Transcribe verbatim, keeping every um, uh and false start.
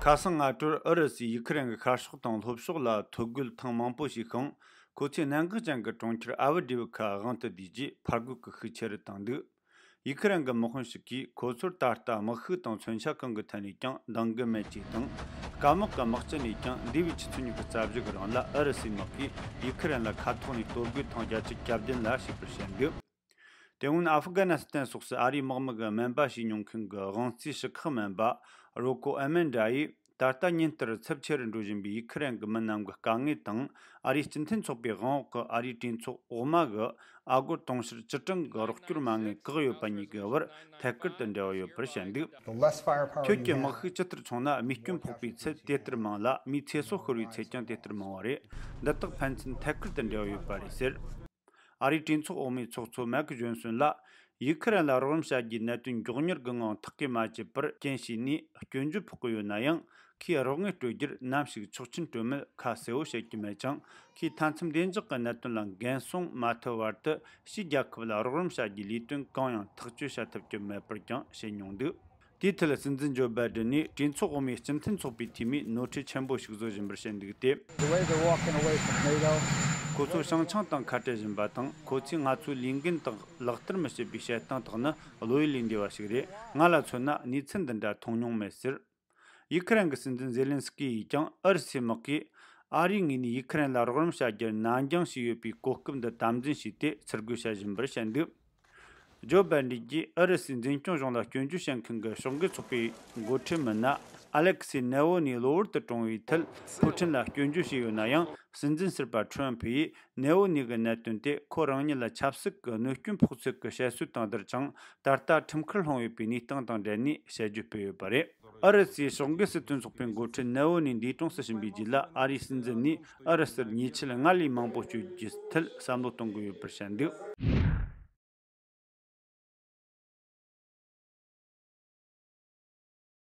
ཁ་སང་སྔ་དྲོར་ཨུ་རུ་སུས་ཡུ་ཁུ་རེན་གྱི་ཤར་ཕྱོགས་དང་ལྷོ་ཕྱོགས་ལ་ཐོ་འགོད་ཐེངས་མང་པོ་ཞིག་ཤིང་། ཁོ་ཚོས་གནད་འགག་ཅན་གྱི་གྲོང་ཁྱེར་ཨ་ཝི་ཌི་ཝི་ཁ་དབང་དུ་བསྡུས་རྗེས་ཕར་རྒོལ་གྱི་ཤུགས་ཆེ་རུ་བཏང་འདུག་ཡུ་ཁུ་རེན་གྱི་དམག་དཔོན་ཞིག་གིས་ཁོ་ཚོར་ད་ལྟ་དམག་ཤུགས་དང་མཚོན་ཆ་གང་གི་ཐད་ནས་ཀྱང་འདང་གི་མེད་ཅེས་དང་། དཀའ་དམག་གི་དམག་སྤྱི་ནས་ཀྱང་འདས་པའི་ཆུ་ཚོད་ཉི་ཤུ་རྩ་བཞི་གི་རིང་ལ་ཨུ་རུ་སུའི་དམག་གིས་ཡུ་ཁུ་རེན་ལ་མཁའ་ཐོག་ནས་གཏོར་རྒོལ་ཐེངས་བརྒྱད་ཅུ་གྱ་བདུན་ལ་བྱས་པར་བཤད་འདུག་དེ་སྔོན་ཨ་ཧྥུ་ག་ནི་སི་ཐན་སོགས་སུ་ཨ་རིའི་དམག་མི་གི་སྨན་པ་བྱས་མྱོང་མཁན་གྱི་དབང་རྩའི་ཞུ་ཁག་སྨན་པ་རོ་ཀོ་ཨེ་མན་ཌ་ཡིས། ད་ལྟ་ཉིན་ལྟར་ཚབས་ཆེ་རུ་འགྲོ་བཞིན་པའི་ཡུ་ཁུ་རེན་གྱི་མི་རྣམས་ཀྱི་དཀའ་ངལ་དང་། ཨ་རིའི་སྤྱི་མཐུན་ཚོགས་པའི་དབང་འོག་གི་ཨ་རིའི་གྲོས་ཚོགས་འོག་མ་གི་ཨ་སྒོར་དུང་ཕྱུར་བཅུ་གྲངས་ཀྱི་རོགས་སྐྱོར་མ་དངུལ་བཀག་ཡོད་པ་གཉིས་ཀྱི་བར་ཐད་ཀར་དུ་འབྲེལ་བ་ཡོད་པར་བཤད་འདུག་ཁྱོད་ཀྱི་དམག་ཤུགས་ཇི་ལྟར་ཆུང་ན། མིས་སྐྱོན་ཕོག་པའི་ཚད་དེ་ལྟར་མང་ལ། མིའི་ཚེ་སྲོག་ཤོར་བའི་ཚད་ཀྱང་དེ་ལྟར་མང་བ་རེད། འདི་དག་ཕན་ཚུན་ཐད་ཀར་དུ་འབྲེལ་བ་ཡོད་པ་རེད་ཟེར། ཨ་རིའི་གྲོས་ཚོགས་འོག་མའི་ཚོགས་གཙོ་མེག་ཇོན་སོན་ལ། ཡུ་ཁུ་རེན་ལ་རོགས་རམ་བྱ་རྒྱུའི་གནད་དོན་མགྱོགས་མྱུར་གྱི་ངང་ཐག་གིས་མ་ཆོད་པར་རྐྱེན་བྱས་ནས་སྐྱོན་བརྗོད་ཕོག་གི་ཡོད་ན་ཡང་། ཁོས་རོགས་དངུལ་སྤྲོད་རྒྱུར་ནམ་ཞིག་ཆོག་མཆན་སྤྲོད་མིན་ཁ་གསལ་བོ་བཤད་ཀྱི་མེད་ཅིང་། ཁོས་མཐའ་མཚམས་བདེ་འཇགས་ཀྱི་གནད་དོན་ལ་འགན་སྲུང་མ་ཐུབ་བར་དུ་ཕྱིའི་རྒྱལ་ཁབ་ལ་རོགས་རམ་བྱ་རྒྱུའི་ལས་དོན་གང་ཡང་ཐག་གཅོད་བྱ་ཐུབ་ཀྱི་མེད་པར་ཀྱང་བཤད་མྱོང་འདུག་དེའི་ཐད་སྲིད་འཛིན་ཇོ་བྷའི་ཌེན་ནས་གྲོས་ཚོགས་འོག་མའི་སྤྱི་མཐུན་ཚོགས་པའི་འཐུས་མིས་ནོར་འཁྲུལ་ཆེན་པོ་ཞིག་བཟོ་བཞིན་པར་བཤད་འདུག་སྟེ། The way they're walking away from NATO. ཁོ་ཚོ་བྱང་ཆིངས་དང་ཁ་བྲལ་བཞིན་པ་དང་། ཁོ་ཚོས་ང་ཚོའི་ལས་འགན་དག་ལག་བསྟར་མི་བྱེད་པའི་བཤད་སྟངས་དག་ནི་བློ་ཡུལ་ལས་འདས་པ་ཞིག་རེད། ང་ལ་མཚོན་ན་གནས་ཚུལ་འདི་འདྲ་མཐོང་མྱོང་མེད་ཟེར། ཡུ་ཁུ་རེན་གྱི་སྲིད་འཛིན་ཛེ་ལན་སི་ཀི་ཡིས་ཀྱང་ཨུ་རུ་སུའི་དམག་གིས་ཨ་རིའི་ངོས་ནས་ཡུ་ཁུ་རེན་ལ་རོགས་རམ་བྱ་རྒྱུར་ནན་སྦྱོང་བྱས་ཡོད་པའི་གོ་སྐབས་འདི་དམ་འཛིན་བྱས་ཏེ་ཚུར་རྒོལ་བྱ་བཞིན་པར་བཤད་འདུག་ཇོ་བྷའི་ཌེན་གྱིས་ཨུ་རུ་སུའི་འཛིན་སྐྱོང་གཞུང་ལ་སྐྱོན་བརྗོད་བྱེད་མཁན་གྱི་ཕྱོགས་འགལ་ཚོགས་པའི་འགོ་ཁྲིད་མི་སྣ་ཨ་ལེག་སི་ནེ་ཝོ་ནི་གློ་བུར་དུ་གྲོངས་པའི་ཐད་ཕུའུ་ཁྲིན་ལ་སྐྱོན་བརྗོད་བྱས་ཡོད་ན་ཡང་། སྲིད་འཛིན་ཟུར་པ་ཁྲི་རམ་ཕུ་ཡིས་ནེ་ཝོ་ནི་གི་གནད་དོན་དེ་ཁོ་རང་ཉིད་ལ་ཆབ་སྲིད་ཀྱི་གནོད་སྐྱོན་ཕོག་ཚུལ་གྱི་བཤད་སྲོལ་དང་བསྡུར་ཅིང་། ད་ལྟ་ཁྲིམས་འགལ་སློང་ཡོད་པའི་གནས་སྟངས་དང་འབྲེལ་ནས་དཔྱད་བརྗོད་སྤེལ་ཡོད་པ་རེད། ཨུ་རུ་སུའི་ཕྱོགས་འགལ་སྲིད་དོན་ཚོགས་པའི་འགོ་ཁྲིད་ནེ་ཝོ་ནི་འདས་གྲོངས་སུ་ཕྱིན་པའི་རྗེས་ལ། ཨ་རིའི་སྲིད་འཛིན་ནས་ཨུ་རུ་སུར་ཉེས་ཆད་སྔར་ལས་མང་པོ་གཅོད་རྒྱུའི་ཐད་བསམ་བློ་གཏོང་གི་ཡོད་པར་བཤད་འདུག